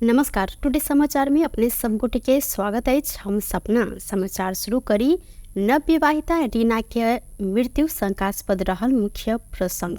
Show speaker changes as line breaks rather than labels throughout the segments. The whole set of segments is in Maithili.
नमस्कार, टुडे समाचार में अपने सब गोटे के स्वागत अछि। हम सपना समाचार शुरू करी। नवविवाहिता रीना के मृत्यु शंकास्पद रहल मुख्य प्रसंग।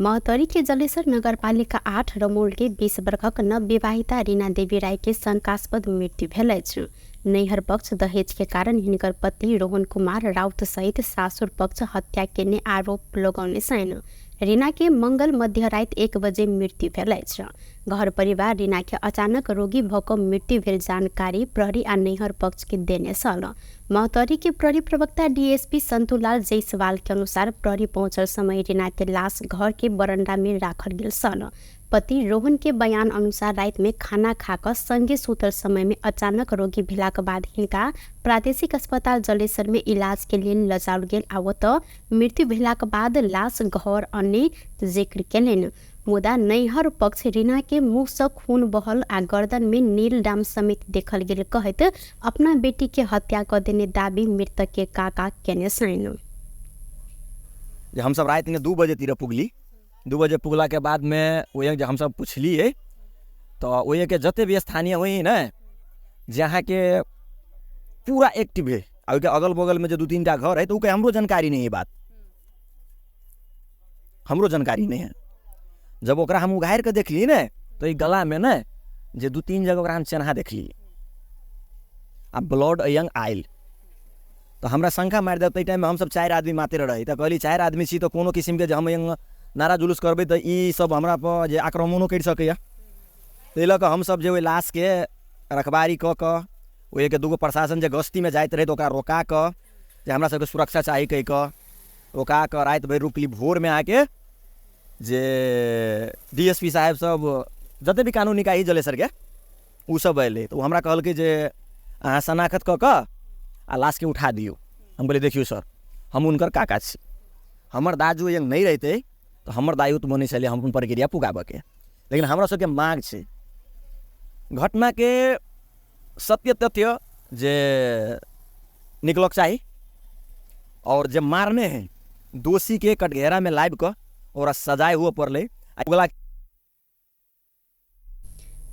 महोत्तरी के जलेसर नगरपालिका 8 रमोल के 20 वर्षक नवविवाहिता रीना देवी राय के शंकास्पद मृत्यु भेल अछि। नैहर पक्ष दहेज के कारण हिनकर पति रोहन कुमार राउत सहित सासुर पक्ष हत्या केने आरोप लगौने छनि। रीना के मंगल मध्यराति 1 बजे मृत्यु भेल अछि। घर परिवार रीना के अचानक रोगी भऽ कऽ मृत्यु भेल जानकारी प्रहरी आ नैहर पक्ष के देने छल। महोत्तरी के प्रहरी प्रवक्ता डीएसपी संतुलाल जायसवाल के अनुसार प्रहरी पहुंचल समय रीना के लाश घर के बरंडा में राखल गेल छल। पति रोहन के बयान अनुसार राति में खाना खा कऽ संगे सुतल समय में अचानक रोगी भेलाक बाद हिनका प्रादेशिक अस्पताल जलेसर में इलाज के लेल लजाओल गेल आ ओतऽ मृत्यु भेलाक बाद लाश घर अनने जिक्र केलनि। मुदा नैहर पक्ष रीना के मुँह सँ खून बहल आ गर्दन में नील डाम समेत देखल गेल कहैत अपना बेटी के हत्या कऽ देने दाबी मृतक के काका केने छनि।
जे हमसब रातिमे 2 बजे तिर पुगली। 2 बजे पुगलाके बादमे ओहि जे हमसब पुछलियै तऽ ओहिके जते भी स्थानीय होइ ने जे अहाँके पूरा एक्टिव है आ ओहिके अगल बगलमे जे 2-3 टा घर है तऽ ओके हमरो जानकारी नहि है, बात हमरो जानकारी नहि है। जब ओकरा हम उघारि कऽ देखलियै ने तऽ ई गलामे ने जे 2-3 जगह ओकरा हम चेन्हा देखलियै आ ब्लड अयंग आयल तऽ हमरा शंका मारि देलक। ताहि टाइममे हमसब 4 आदमी मात्र रही तऽ कहली 4 आदमी छी तऽ कोनो किसिमके जे हम नारा जुलूस करबै तऽ ई सब हमरा पर जे आक्रमणो करि सकैए। ताहि लऽ कऽ हमसब जे ओहि लाशके रखबारी कऽ कऽ ओहिके 2 गो प्रशासन जे गस्तीमे जाइत रहै तऽ ओकरा रोका कऽ जे हमरा सबके सुरक्षा चाही कहि कऽ रोका कऽ राति भरि रुकली। भोरमे अहाँके जे डी एस पी साहेब सब जते भी कानूनी इकाइ जलेसरके ओ सब अयलै तऽ ओ हमरा कहलकै जे अहाँ शनाखत कऽ कऽ आ लाशके उठा दियौ। हम कहलियै देखियौ सर, हम हुनकर काका छी, हमर दाजू यदि नहि रहितै तऽ हमर दायित्व बनै छलै हम अपन प्रक्रिया पुगाबऽके, लेकिन हमरा सबके माँग छै घटनाके सत्य तथ्य जे निकलऽके चाही आओर जे मारने है दोषीके कटघेरामे लाबिकऽ ओकरा सजाय हुअ पड़लै। आ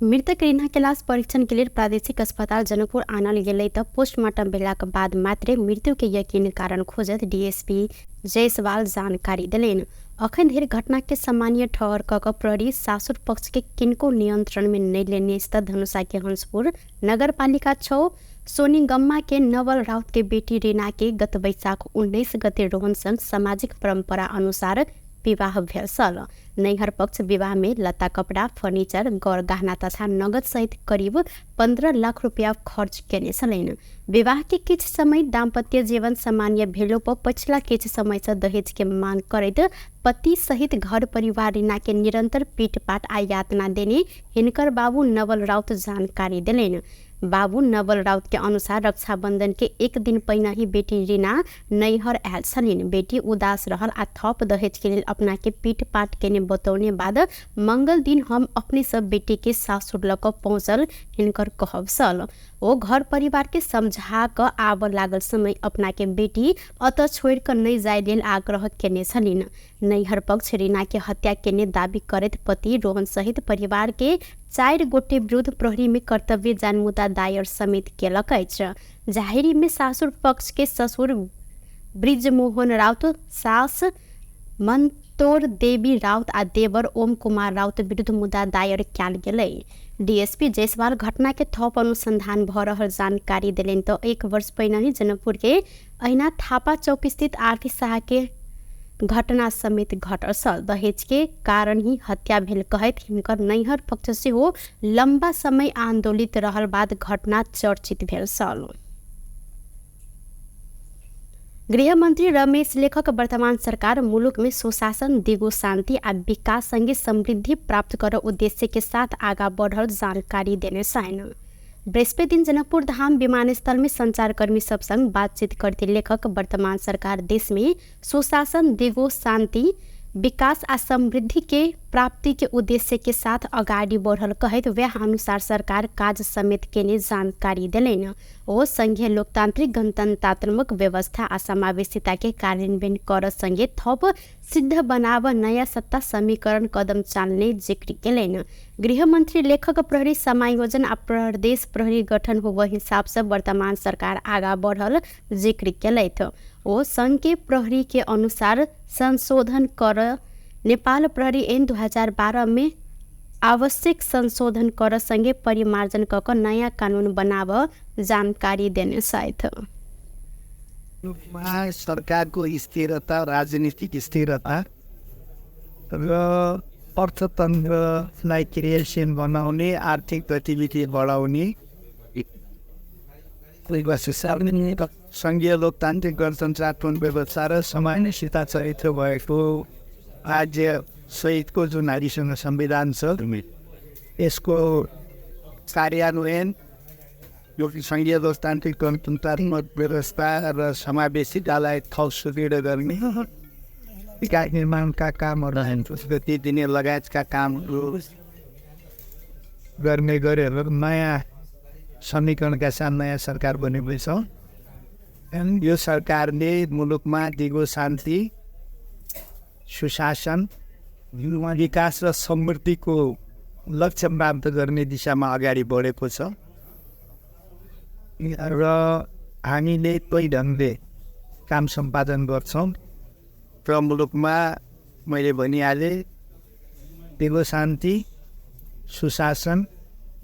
मृतक रीना के लाश परीक्षण के लेल प्रादेशिक अस्पताल जनकपुर आनल गेलै तऽ पोस्टमार्टम भेलाक बाद मात्रे मृत्यु के यकीन कारण खोजत डीएसपी जायसवाल जानकारी देलनि। अखन धरि घटना के सामान्य ठहर कऽ कऽ प्रहरी सासुर पक्ष के किनको नियंत्रण में नहि लेने अछि। तऽ धनुषा के हंसपुर नगरपालिका 6 सोनीगम्मा के नवल राउत के बेटी रीना के गत वैशाख 19 गते रोहन संग सामाजिक परंपरा अनुसार विवाह भेल छल। नैहर पक्ष विवाह में लत्ता कपड़ा, फर्नीचर, गर गहना तथा नगद सहित करीब 15 लाख रुपया खर्च केने छलनि। विवाह के किछु समय दाम्पत्य जीवन सामान्य भेलो पर पछिला किछु समय से दहेज के मांग करैत पति सहित घर परिवार रीना के निरंतर पीटपाट आ यातना देने हिनकर बाबू नवल राउत जानकारी देलनि। बाबू नवल राउत के अनुसार रक्षाबंधन के एक दिन पहिने ही बेटी रीना नैहर आयल छलनि। बेटी उदास रहल आ थप दहेज के लेल अपना के पीटपाट केने बतौने बाद मंगल दिन हम अपने सब बेटी के सासुर लऽ कऽ पहुँचल हिनकर कहब छल। ओ घर परिवार के समझा कऽ आबऽ लागल समय अपना के बेटी अतऽ छोड़ि कऽ नहि जाय लेल आग्रह केने छलनि। नैहर पक्ष रीना के हत्या केने दाबी करैत पति रोहन सहित परिवार के 4 गोटे विरुद्ध प्रहरी में कर्तव्य जान मुद्दा दायर समेत केलक अछि। जाहिरी में सासुर पक्ष के ससुर ब्रिजमोहन राउत, सास मंतोर देवी राउत आ देवर ओम कुमार राउत विरुद्ध मुद्दा दायर कयल गेलै। डीएसपी जायसवाल घटना के थप अनुसंधान भऽ रहल जानकारी देलनि। तऽ 1 वर्ष पहिने ही जनकपुर के अहिना थापा चौक स्थित आरती शाह के घटना समेत घटल छल। दहेज के कारण ही हत्या भेल कहैत हिनकर नैहर पक्ष सेहो लंबा समय आंदोलित रहल बाद घटना चर्चित भेल छल। गृहमंत्री रमेश लेखक वर्तमान सरकार मुलुक में सुशासन, दिगो शांति आ विकास संगे समृद्धि प्राप्त कर उद्देश्य के साथ आगा बढ़ल जानकारी देने छनि। बृहस्पति दिन जनकपुर धाम विमानस्थल में संचारकर्मी सब संग बातचीत करते लेखक वर्तमान सरकार देश में सुशासन, दिगो शांति, विकास आ समृद्धि के प्राप्ति के उद्देश्य के साथ अगाडि बढ़ल कहैत वएह अनुसार सरकार काज समेत केने जानकारी देलनि। ओ संघीय लोकतान्त्रिक गणतन्त्रात्मक व्यवस्था आ समावेशिता के कार्यान्वयन कर संगे थप सिद्ध बनाव नयाँ सत्ता समीकरण कदम चाल्ने जिक्र केलनि। गृहमन्त्री लेखक प्रहरी समायोजन आ प्रदेश प्रहरी गठन होब हिसाब से वर्तमान सरकार आगा बढ़ल जिक्र केलथि। ओ संघ के प्रहरी के अनुसार संशोधन कर नेपाल प्रहरी ऐन 2012 में आवश्यक संशोधन कर संगे परिमार्जन क नयाँ कानून बनाव जानकारी देने साथ
सरकारको स्थिरता, राजनीतिक स्थिरता र अर्थतन्त्रलाई क्रियाशील बनाउने, आर्थिक गतिविधि बढाउने, सङ्घीय लोकतान्त्रिक गणतन्त्रात्मक व्यवस्था र समावेशिता चरित्र भएको राज्य सहितको जुन हामीसँग संविधान छ यसको कार्यान्वयन, यो सङ्घीय लोकतान्त्रिक गणतन्त्रात्मक व्यवस्था र समावेशितालाई थप सुदृढ गर्ने, विकास निर्माणका कामहरू गति दिने लगायतका कामहरू गर्ने गरेर नयाँ समीकरणका साथ नयाँ सरकार बनेको छ। यो सरकारले मुलुकमा दिगो शान्ति, सुशासन, विकास र समृद्धिको लक्ष्य प्राप्त गर्ने दिशामा अगाडि बढेको छ र हामीले त्यही ढङ्गले काम सम्पादन गर्छौँ र मुलुकमा मैले भनिहालेँ दिगो शान्ति, सुशासन,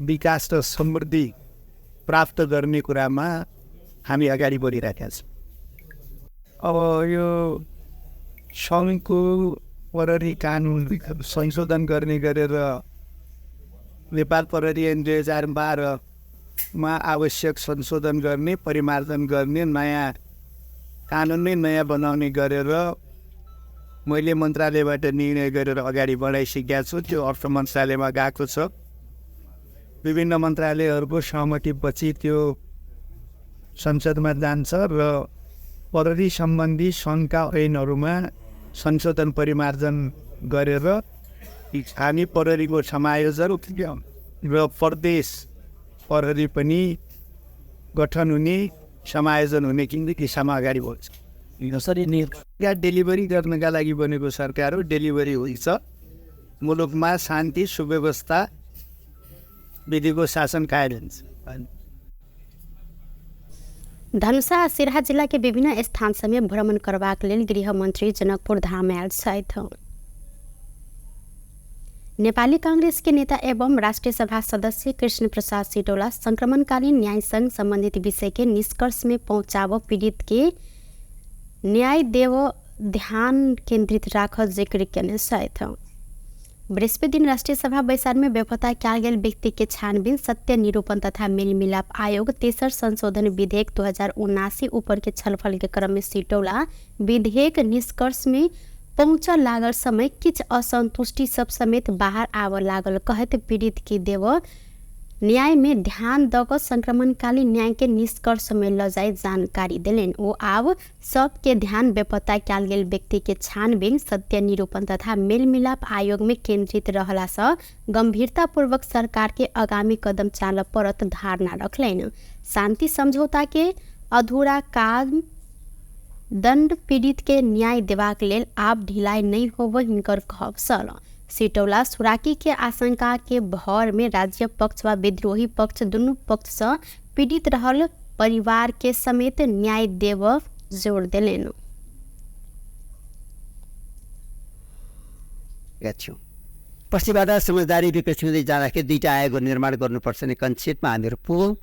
विकास र समृद्धि प्राप्त गर्ने कुरामा हामी अगाडि बढिरहेका छौँ। अब यो सङ्घको प्रहरी कानुन संशोधन गर्ने गरेर नेपाल प्रहरी ऐन 2012मा आवश्यक संशोधन गर्ने, परिमार्जन गर्ने, नयाँ कानुन नै नयाँ बनाउने गरेर मैले मन्त्रालयबाट निर्णय गरेर अगाडि बढाइसकेको छु। त्यो अर्थ मन्त्रालयमा गएको छ। विभिन्न मन्त्रालयहरूको सहमतिपछि त्यो संसदमा जान्छ र प्रहरी सम्बन्धी सङ्घका ऐनहरूमा संशोधन परिमार्जन गरेर हामी प्रहरीको समायोजन र प्रदेश प्रहरी पनि गठन हुने, समायोजन हुने दिशामा अगाडि बढ्छ। डेलिभरी गर्नका लागि बनेको सरकार हो, डेलिभरी हुन्छ। मुलुकमा शान्ति, सुव्यवस्था, विधिको शासन कायम हुन्छ।
धनुषा आ सिरहा जिला के विभिन्न स्थान समेत भ्रमण करबाक लेल गृहमन्त्री जनकपुर धाम आयल छथि। नेपाली कांग्रेस के नेता एवं राष्ट्रिय सभा सदस्य कृष्ण प्रसाद सिटौला संक्रमणकालीन न्यायसँग संबंधित विषय के निष्कर्ष में पहुँचाव पीड़ित के न्याय देव ध्यान केंद्रित राख जिक्र केने छथि। बृहस्पति दिन राष्ट्रिय सभा बैसार में बेपत्ता कयल गेल व्यक्ति के छानबीन, सत्य निरूपण तथा मेलमिलाप आयोग तेसर संशोधन विधेयक 2079 ऊपर के छलफल के क्रम में सिटौला विधेयक निष्कर्ष में पहुँच लागल समय किछ असंतुष्टि सब समेत बाहर आव लागल कहत पीड़ित के देव न्याय में ध्यान दऽ कऽ संक्रमणकालीन न्याय के निष्कर्ष में ल जाय जानकारी देलनि। ओ आब सबके ध्यान बेपत्ता कयल गेल व्यक्ति के छानबीन, सत्य निरूपण तथा मेलमिलाप आयोग में केंद्रित रहला सँ गंभीरतापूर्वक सरकार के आगामी कदम चालऽ पड़त धारणा रखलनि। शांति समझौता के अधूरा काम दंड पीड़ित के न्याय देबाक लेल आब ढिलाई नहि होब हिनकर कहब छल। सिटौला सुराकी के आशंका के भर में राज्य पक्ष व विद्रोही पक्ष दुनू पक्ष सँ पीड़ित रहल परिवार के समेत न्याय देव जोर देलनि।
पछिबाट समझदारी विकसित हुँदै जाँदाखेरि दुईवटा आयोग निर्माण गर्नुपर्छ भने कन्सेप्टमा हामीहरू पुग्यौँ,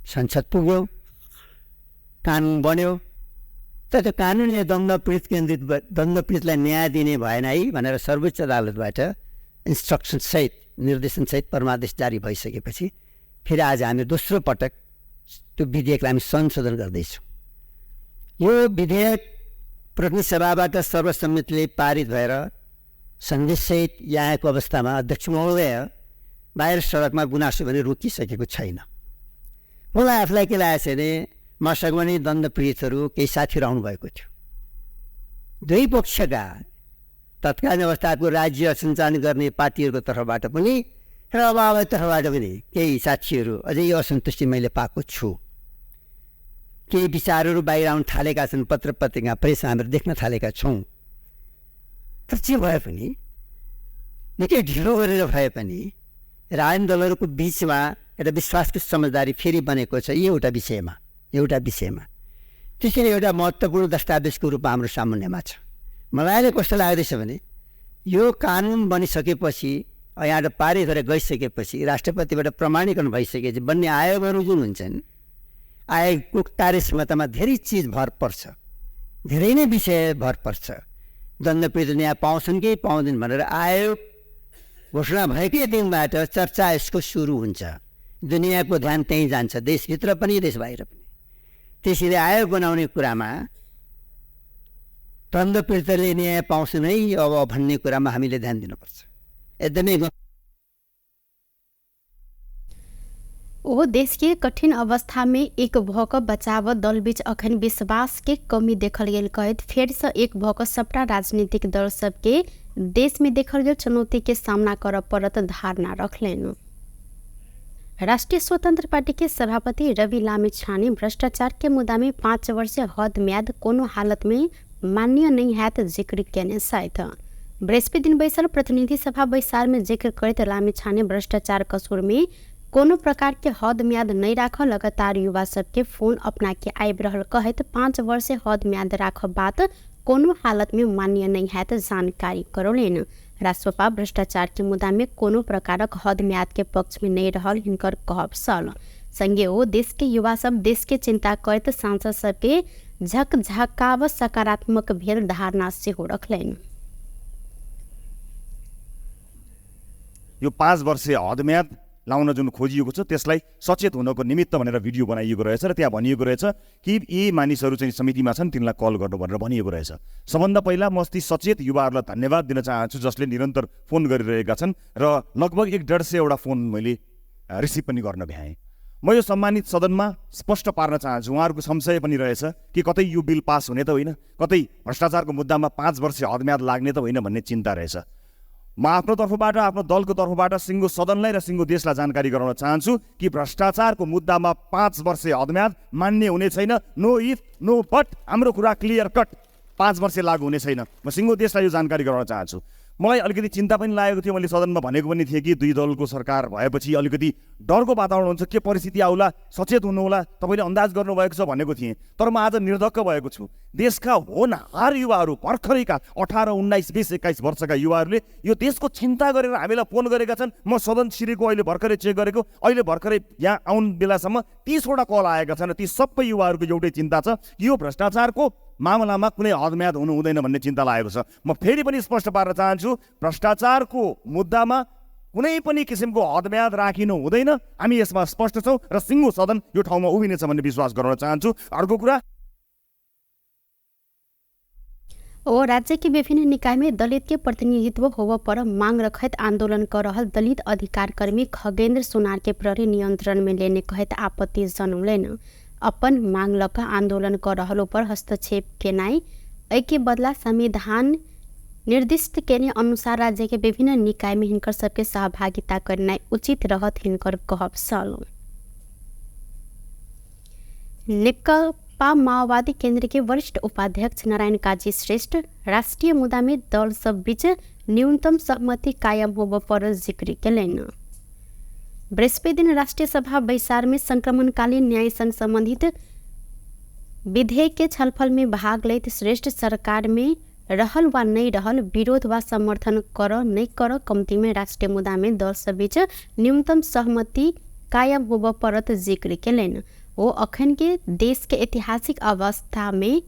संसद पुग्यौँ, कानुन बन्यो। तर त्यो कानुनले दण्डपीडित केन्द्रित दण्डपीडितलाई न्याय दिने भएन है भनेर सर्वोच्च अदालतबाट इन्स्ट्रक्सनसहित निर्देशनसहित परमादेश जारी भइसकेपछि फेरि आज हामी दोस्रो पटक त्यो विधेयकलाई हामी संशोधन गर्दैछौँ। यो विधेयक प्रतिनिधि सभाबाट सर्वसम्मतिले पारित भएर सन्देशसहित यहाँ आएको अवस्थामा अध्यक्ष महोदय बाहिर सडकमा गुनासो भने रोकिसकेको छैन। मलाई आफूलाई के लागेको छ भने मसँग पनि दण्डपीडितहरू केही साथीहरू आउनुभएको थियो। दुई पक्षका तत्कालीन अवस्थाको राज्य सञ्चालन गर्ने पार्टीहरूको तर्फबाट पनि र माओवादी तर्फबाट पनि केही साथीहरू अझै यो असन्तुष्टि मैले पाएको छु। केही विचारहरू बाहिर आउन थालेका छन्, पत्र पत्रिका प्रेसमा हामीहरू देख्न थालेका छौँ। तर जे भए पनि निकै ढिलो गरेर भए पनि राजनीतिक दलहरूको बिचमा एउटा विश्वासको समझदारी फेरि बनेको छ यो एउटा विषयमा। त्यसरी एउटा महत्त्वपूर्ण दस्तावेजको रूपमा हाम्रो सामुन्नेमा छ। मलाई अहिले कस्तो लाग्दैछ भने यो कानुन बनिसकेपछि यहाँबाट पारित गरेर गइसकेपछि राष्ट्रपतिबाट प्रमाणीकरण भइसकेपछि बन्ने आयोगहरू जुन हुन्छन्, आयोगको कार्यक्षमतामा धेरै चिज भर पर्छ, धेरै नै विषय भर पर्छ। दण्डपीडित न्याय पाउँछन् कि पाउँदैन भनेर आयोग घोषणा भएकै दिनबाट चर्चा यसको सुरु हुन्छ। दुनियाँको ध्यान त्यहीँ जान्छ, देशभित्र पनि देश बाहिर पनि। त्यसैले आयोग बनाउने कुरामा दण्डपीडितले न्याय पाउँछन् है अब भन्ने कुरामा हामीले ध्यान दिनुपर्छ एकदमै।
ओ देश के कठिन अवस्था में एक भक बचाव दलबीच अखन विश्वास के कमी देखल गेल कहैत फेर से एक भक सबटा राजनीतिक दल सबके देश में देखल गेल चुनौती के सामना करऽ पड़त धारणा रखलनि। राष्ट्रिय स्वतंत्र पार्टी के सभापति रवि लामिछाने भ्रष्टाचार के मुद्दा में 5 वर्ष हद म्याद कोनो हालत में मान्य नहीं हैत जिक्र केने छथि। बृहस्पति दिन बैसल प्रतिनिधि सभा बैसार में जिक्र करैत लामिछाने भ्रष्टाचार कसूर में कोनो प्रकार के हद म्याद नहीं राख लगातार युवा सबके फोन अपना के आबि रहल कहैत 5 वर्ष हद म्याद राख बात कोनो हालत में मान्य नहीं हैत जानकारी करौलनि। रासोपा भ्रष्टाचार के मुद्दा में कोनो प्रकारक हद म्याद के पक्ष में नहीं रहल हिनकर कहब छल। संगे ओ देश के युवा सब देश के चिंता करैत सांसद सबके झकझकाव सकारात्मक भेल धारणा सेहो रखलनि।
यो 5 वर्ष हद म्याद लाउन जुन खोजिएको छ त्यसलाई सचेत हुनको निमित्त भनेर भिडियो बनाइएको रहेछ र त्यहाँ भनिएको रहेछ कि यी मानिसहरू चाहिँ समितिमा छन्, तिनलाई कल गर्नु भनेर भनिएको रहेछ। सबभन्दा पहिला म ती सचेत युवाहरूलाई धन्यवाद दिन चाहन्छु जसले निरन्तर फोन गरिरहेका छन् र लगभग 150 वटा फोन मैले रिसिभ पनि गर्न भ्याएँ। म यो सम्मानित सदनमा स्पष्ट पार्न चाहन्छु, उहाँहरूको संशय पनि रहेछ कि कतै यो बिल पास हुने त होइन, कतै भ्रष्टाचारको मुद्दामा 5 वर्ष हदम्याद लाग्ने त होइन भन्ने चिन्ता रहेछ। म आफ्नो तर्फबाट, आफ्नो दलको तर्फबाट सिङ्गो सदनलाई र सिङ्गो देशलाई जानकारी गराउन चाहन्छु कि भ्रष्टाचारको मुद्दामा 5 वर्ष हदम्याद मान्य हुने छैन। नो if no but, हाम्रो कुरा क्लियर कट, 5 वर्ष लागू हुने छैन। म सिङ्गो देशलाई यो जानकारी गराउन चाहन्छु। मलाई अलिकति चिन्ता पनि लागेको थियो, मैले सदनमा भनेको पनि थिएँ कि दुई दलको सरकार भएपछि अलिकति डरको वातावरण हुन्छ, के परिस्थिति आउला, सचेत हुनुहोला, तपाईँले अन्दाज गर्नुभएको छ भनेको थिएँ। तर म आज निर्धक्क भएको छु। देशका होनहार युवाहरू, भर्खरैका 18, 19, 20, 21 वर्षका युवाहरूले यो देशको चिन्ता गरेर हामीलाई फोन गरेका छन्। म सदन छिरेको अहिले भर्खरै चेक गरेको, अहिले भर्खरै यहाँ आउन बेलासम्म 30 वटा कल आएका छन्। ती सबै युवाहरूको एउटै चिन्ता छ, यो भ्रष्टाचारको मामलामा कुनै हदम्याद हुनु हुँदैन भन्ने चिन्ता लागेको छ। म फेरि पनि स्पष्ट पार्न चाहन्छु, भ्रष्टाचारको मुद्दामा कुनै पनि किसिमको हदम्याद राखिनु हुँदैन। हामी यसमा स्पष्ट छौँ र सिङ्गो सदन यो ठाउँमा उभिनेछ भन्ने विश्वास गराउन चाहन्छु। अर्को कुरा,
ओ राज्य के विभिन्न निकाय में दलित के प्रतिनिधित्व होव पर मांग रखैत आंदोलन कर रहल दलित अधिकार कर्मी खगेन्द्र सोनार के प्रहरी नियंत्रण में लेने कहैत आपत्ति जनौलनि। अपन मांग लऽ कऽ आंदोलन कर रहलो पर हस्तक्षेप केनाइ एहिके बदला संविधान निर्दिष्ट केने अनुसार राज्य के विभिन्न निकाय में हिनकर सबके सहभागिता करनाइ उचित रहत हिनकर कहब छल। नेकपा माओवादी केंद्र के वरिष्ठ उपाध्यक्ष नारायण काजी श्रेष्ठ राष्ट्रिय मुद्दा में दल सब बीच न्यूनतम सहमति कायम होब पर जिक्र केलनि। बृहस्पति दिन राष्ट्रिय सभा बैसार में संक्रमणकालीन न्याय संघ संबंधित विधेयक के छलफल में भाग लैत श्रेष्ठ सरकार में रहल वा नहीं रहल, विरोध वा समर्थन कर नहीं कर, कम्ती में राष्ट्रिय मुद्दा में दल सब बीच न्यूनतम सहमति कायम होब परत जिक्र केलनि। वो अखन के देश के ऐतिहासिक अवस्था में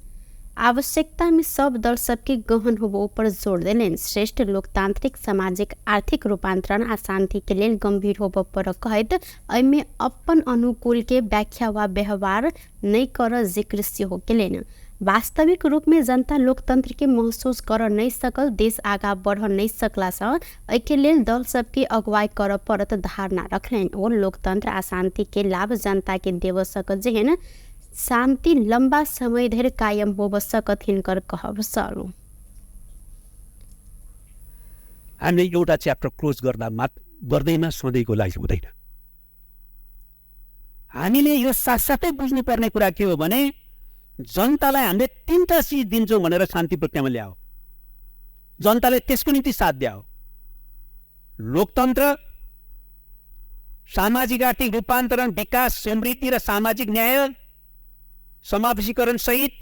आवश्यकता में सब दल सबके गहन होबो पर जोर देलनि। श्रेष्ठ लोकतांत्रिक सामाजिक आर्थिक रूपांतरण आ शांति के लेल गंभीर होबो पर कहैत एहिमे अपन अनुकूल के व्याख्या वा व्यवहार नहीं कर जिक्र सेहो केलनि। वास्तविक रूप में जनता लोकतंत्र के महसूस कर नहीं सकल, देश आगा बढ़ नहीं सकला सँ एहिके लेल दल सबके अगुवाई कर परत धारणा रखलनि। ओ लोकतंत्र आ शांति के लाभ जनता के देव सकत जेहन शांति लंबा समय धरि कायम होब सकत हिनकर कहब छल।
हामीले एउटा च्याप्टर क्लोज गर्दा मात्र गर्दैमा सधैँको लागि हुँदैन। हामीले यो साथसाथै बुझ्नुपर्ने कुरा के हो भने जनतालाई हामीले तिनवटा चिज दिन्छौँ भनेर शान्ति प्रक्रियामा ल्यायो, जनताले त्यसको निम्ति साथ दियो, लोकतन्त्र, सामाजिक आर्थिक रूपान्तरण, विकास, समृद्धि र सामाजिक न्याय, समावेशीकरण सहित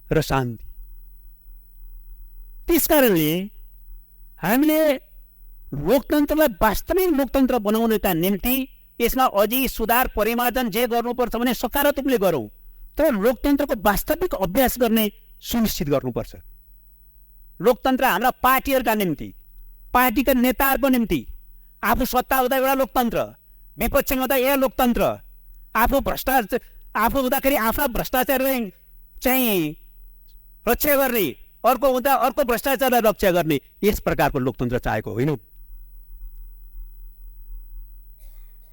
र शान्ति। त्यसकारणले हामीले लोकतन्त्रलाई वास्तविक लोकतन्त्र बनाउनका निम्ति यसमा अझै सुधार परिमार्जन जे गर्नुपर्छ भने सकारात्मकले गरौँ, तर लोकतन्त्रको वास्तविक अभ्यास गर्ने सुनिश्चित गर्नुपर्छ। लोकतन्त्र हाम्रा पार्टीहरूका निम्ति, पार्टीका नेताहरूको निम्ति, आफू सत्ता हुँदा एउटा लोकतन्त्र, विपक्षमा हुँदा एउटा लोकतन्त्र, आफू हुँदाखेरि आफ्ना भ्रष्टाचारलाई चाहिँ रक्षा गर्ने, अर्को हुँदा अर्को भ्रष्टाचारलाई रक्षा गर्ने, यस प्रकारको लोकतन्त्र चाहेको होइन।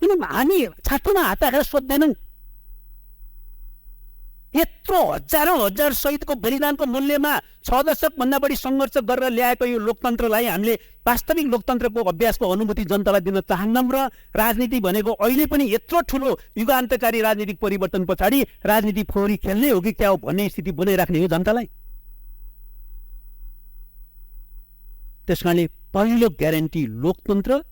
किन हामी छातीमा हात राखेर सोध्दैनौँ? यत्रो हजारौँ हजार शहीदको बलिदानको मूल्यमा 6 दशकभन्दा बढी सङ्घर्ष गरेर ल्याएको यो लोकतन्त्रलाई हामीले वास्तविक लोकतन्त्रको अभ्यासको अनुमति जनतालाई दिन चाहन्नौँ र राजनीति भनेको अहिले पनि यत्रो ठुलो युगान्तकारी राजनीतिक परिवर्तन पछाडि राजनीति फोहोरी खेल्ने हो कि क्या हो भन्ने स्थिति बनाइराख्ने हो जनतालाई। त्यस कारणले पहिलो ग्यारेन्टी लोकतन्त्र,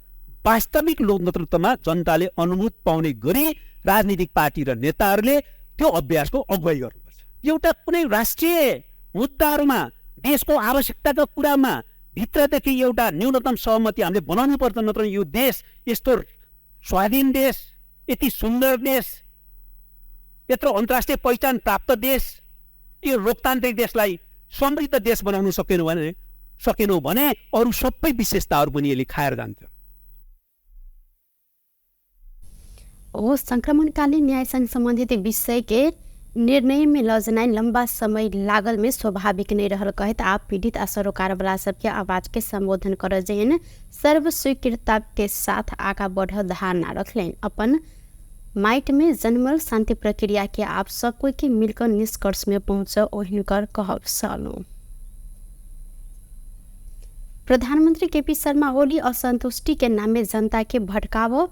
वास्तविक लोकतन्त्रमा जनताले अनुभूत पाउने गरी राजनीतिक पार्टी र नेताहरूले त्यो अभ्यासको अगुवाई गर्नुपर्छ। एउटा कुनै राष्ट्रिय मुद्दाहरूमा, देशको आवश्यकताको कुरामा भित्रदेखि एउटा न्यूनतम सहमति हामीले बनाउनु पर्छ, नत्र यो देश यस्तो स्वाधीन देश, यति सुन्दर देश, यत्रो अन्तर्राष्ट्रिय पहिचान प्राप्त देश, यो लोकतान्त्रिक देशलाई समृद्ध देश बनाउनु सकेनौँ भने अरू सबै विशेषताहरू पनि यसले खाएर जान्छ।
ओ संक्रमणकालीन न्यायसँग सम्बन्धित विषय के निर्णय में लजनाई लंबा समय लागल में स्वाभाविक नहीं रहल कहत आप पीड़ित आ सरोकारवाला सबके आवाज के संबोधन कर जेहन सर्वस्वीकृता के साथ आगा बढ़ धारणा रखलें। अपन माइट में जन्मल शांति प्रक्रिया के आप सब कोई के मिलकर निष्कर्ष में पहुँच ओहिनकर कहब सालो। प्रधानमंत्री केपी शर्मा ओली असंतुष्टि के नामे जनता के भटकाव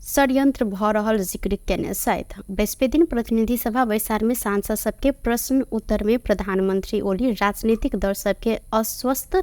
षड्यंत्र भ रहल जिक्र केने छथि। बृहस्पति दिन प्रतिनिधि सभा बैसार में सांसद सबके प्रश्न उत्तर में प्रधानमंत्री ओली राजनीतिक दल सबके अस्वस्थ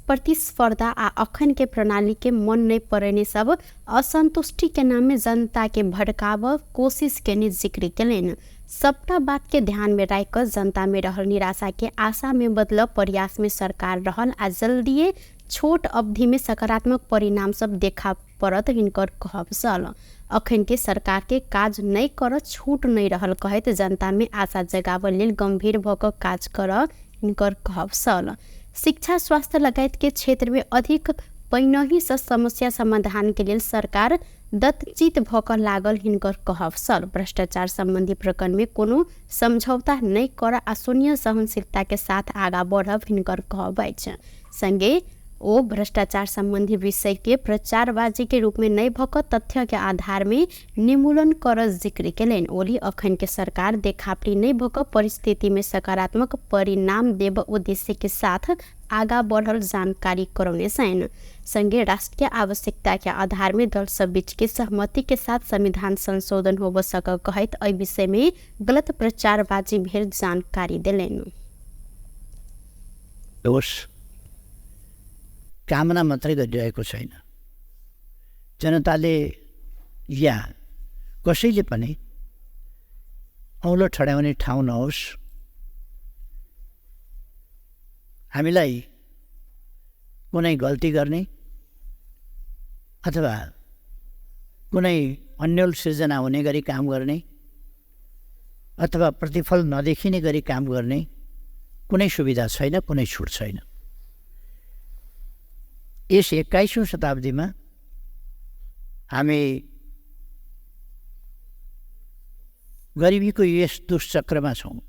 प्रतिस्पर्धा आ अखन के प्रणाली के मन नहीं पड़ने सब असंतुष्टि के नाम में जनता के भड़काव कोशिश केने जिक्र केलनि। सबटा बात के ध्यान में राखि जनता में रहल निराशा के आशा में बदल प्रयास में सरकार रहल आ जल्दिए छोट अवधि में सकारात्मक परिणाम सब देखा पड़त हिनकर कहब छल। अखन के सरकार के काज नहीं कर छूट नहीं रहल कहत जनता में आशा जगाव लेल गंभीर भ क काज कर हिनकर कहब छल। शिक्षा स्वास्थ्य लगायत के क्षेत्र में अधिक पहिनही से समस्या समाधान के लेल सरकार दत्तचित भ क लागल हिनकर कहब छल। भ्रष्टाचार संबंधी प्रकरण में कोनो समझौता नहीं कर आ शून्य सहनशीलता के साथ आगा बढ़ब हिनकर कहब अछि। संगे ओ भ्रष्टाचार संबंधी विषय के प्रचारबाजी के रूप में नहीं भक तथ्य के आधार में निर्मूलन कर जिक्र केलनि। ओली अखन के सरकार देखापटी नहीं भक परिस्थिति में सकारात्मक परिणाम देव उद्देश्य के साथ आगा बढ़ल जानकारी करौने छनि। संगे राष्ट्रीय आवश्यकता के आधार में दल सब बीच के सहमति के साथ संविधान संशोधन होब सक कहैत एहि विषय में गलत प्रचारबाजी भेल जानकारी देलनि।
कामना मात्रै गरिरहेको छैन, जनताले या कसैले पनि औलो ठड्याउने ठाउँ नहोस्। हामीलाई कुनै गल्ती गर्ने अथवा कुनै अन्यल सिर्जना हुने गरी काम गर्ने अथवा प्रतिफल नदेखिने गरी काम गर्ने कुनै सुविधा छैन, कुनै छुट छैन। यस 21औं शताब्दीमा हामी गरिबीको यस दुष्चक्रमा छौँ।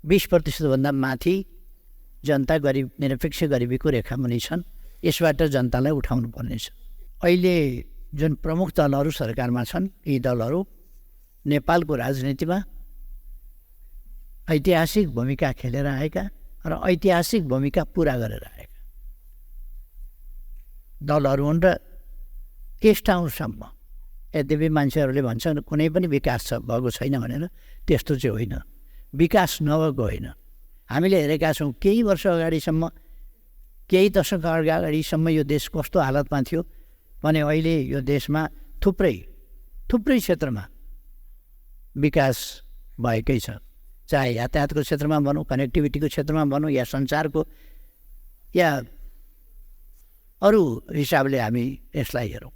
20% भन्दा माथि जनता गरिब, निरपेक्ष गरिबीको रेखामुनि छन्। यसबाट जनतालाई उठाउनु पर्नेछ। अहिले जुन प्रमुख दलहरू सरकारमा छन्, यी दलहरू नेपालको राजनीतिमा ऐतिहासिक भूमिका खेलेर आएका र ऐतिहासिक भूमिका पुरा गरेर आएका। दलहरू हुन् र यस ठाउँसम्म यद्यपि मान्छेहरूले भन्छन् कुनै पनि विकास छ भएको छैन भनेर, त्यस्तो चाहिँ होइन, विकास नभएको होइन। हामीले हेरेका छौँ केही वर्ष अगाडिसम्म, केही दशक अगाडिसम्म यो देश कस्तो हालतमा थियो भने अहिले यो देशमा थुप्रै थुप्रै क्षेत्रमा विकास भएकै छ। चाहे यातायातको क्षेत्रमा भनौँ, कनेक्टिभिटीको क्षेत्रमा भनौँ, या सञ्चारको या अरू हिसाबले हामी यसलाई हेरौँ।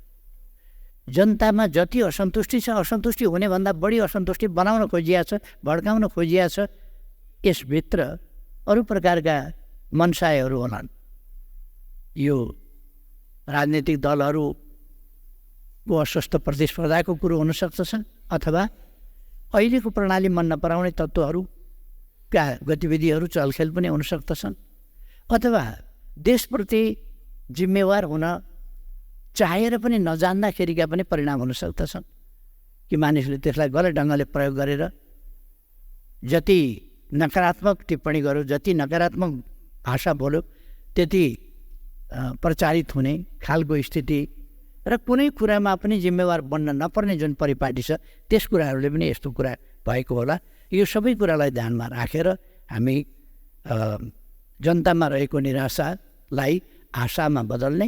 जनतामा जति असन्तुष्टि छ, असन्तुष्टि हुनेभन्दा बढी असन्तुष्टि बनाउन खोजिया छ, भड्काउन खोजिया छ। यसभित्र अरू प्रकारका मनसायहरू होलान्। यो राजनीतिक दलहरूको अस्वस्थ प्रतिस्पर्धाको कुरो हुन सक्दछ अथवा अहिलेको प्रणाली मन नपराउने तत्त्वहरूका गतिविधिहरू चलखेल पनि हुन सक्दछन्, अथवा देशप्रति जिम्मेवार हुन चाहेर पनि नजान्दाखेरिका पनि परिणाम हुन सक्दछन् कि मानिसले त्यसलाई गलत ढङ्गले प्रयोग गरेर जति नकारात्मक टिप्पणी गर्यो, जति नकारात्मक भाषा बोल्यो, त्यति प्रचारित हुने खालको स्थिति र कुनै कुरामा पनि जिम्मेवार बन्न नपर्ने जुन परिपाटी छ त्यस कुराहरूले पनि यस्तो कुरा भएको होला। यो सबै कुरालाई ध्यानमा राखेर हामी जनतामा रहेको निराशालाई आशामा बदल्ने।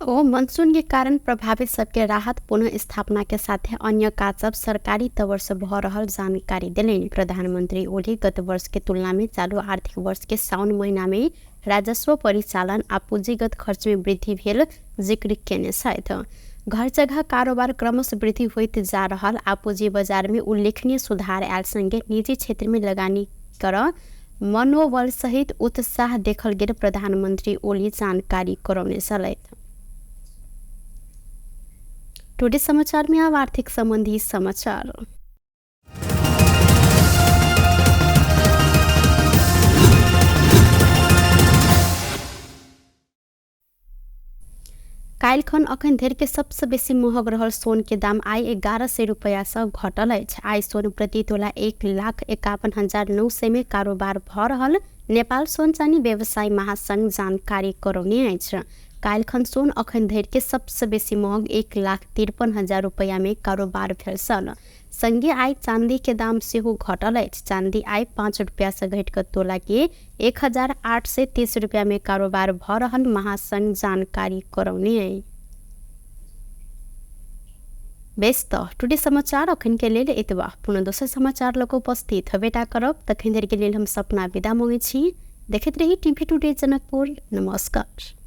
ओ मनसून के कारण प्रभावित सबके राहत पुनः स्थापना के साथ अन्य काज सब सरकारी तौर से भ रहल जानकारी देलनि। प्रधानमंत्री ओली गत वर्ष के तुलना में चालू आर्थिक वर्ष के साउन महीना में राजस्व परिचालन आ पूंजीगत खर्च में वृद्धि भेल जिक्र केने छथि। घर जगह कारोबार क्रमशः वृद्धि होइत जा रहल आ पूंजी बाजार में उल्लेखनीय सुधार आयल संगे निजी क्षेत्र में लगानी कर मनोबल सहित उत्साह देखल गेल प्रधानमंत्री ओली जानकारी करौने छलथि। टुडे समाचार में अब आर्थिक संबंधी समाचार। काल्हिखन अखन धरि के सबसे बेसी महग रहल सोन के दाम आइ 1100 रुपया से घटल अछि। आइ सोन प्रति तोला 1,51,900 में कारोबार भ रहल नेपाल सोन चानी व्यवसायी महासंघ जानकारी करौने अछि। काल्हिखन सोन अखन धरि के सबसे बेसी महग 1,53,000 रुपया में कारोबार भेल छल। संगे आइ चांदी के दाम सेहो घटल अछि। चांदी आइ 5 रुपया से घटि कऽ तोला के 1,830 रुपया में कारोबार भ रहल महासंघ जानकारी करौने अछि। बेस त टुडे समाचार अखन के लेल एतबा। पुनः दोसर समाचार लऽ कऽ उपस्थित हेबेटा करब। तखन धरि के लेल हम सपना विदा मांगै छी। देखैत रही टीवी टुडे जनकपुर। नमस्कार।